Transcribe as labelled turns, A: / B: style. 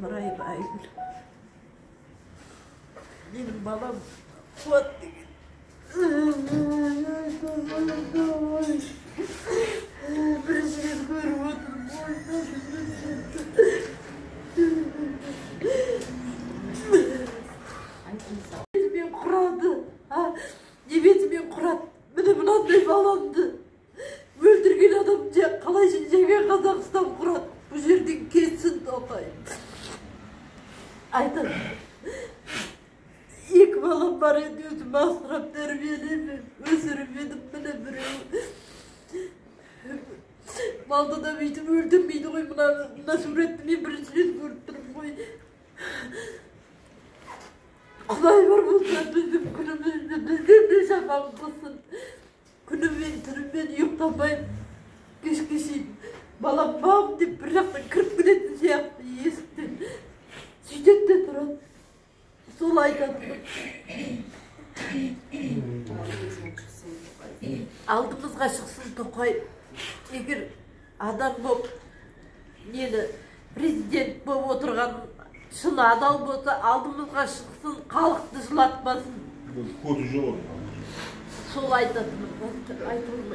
A: Ымыраева Айгүл. Менің балам Қуат деген. Бірінші рет көріп отырмын. Бетімен құрады. Не бетімен құрады? Міне мынандай баламды өлтірген адам қалай жаңа Қазақстан құрады? Бұл жерден кетсін Тоқаев. Айтады. Екі балам бар еді, өзім асырап тәрбиелеп, өсіріп едім, міне біреуі. Малды да бүйтіп өлтірмейді ғой, мына суретті мен бірінші рет көріп тұрмын ғой. Құдай бар болса, біздің күнімізді бізден де жаман қылсын. Күнімен түнімен ұйықтамай кешке шейін балам мам деп бір жақтан кіріп келетін сияқты есіктен. Сөйтеді де тұрады. Сол айтады. Алдымызға шықсын Тоқаев. Егер адам боп, нені президент боп отырған шын адал болса, алдымызға шықсын, халықты жылатпасын.
B: Көзі жоқ.
A: Сол айтатыным, айтылмай.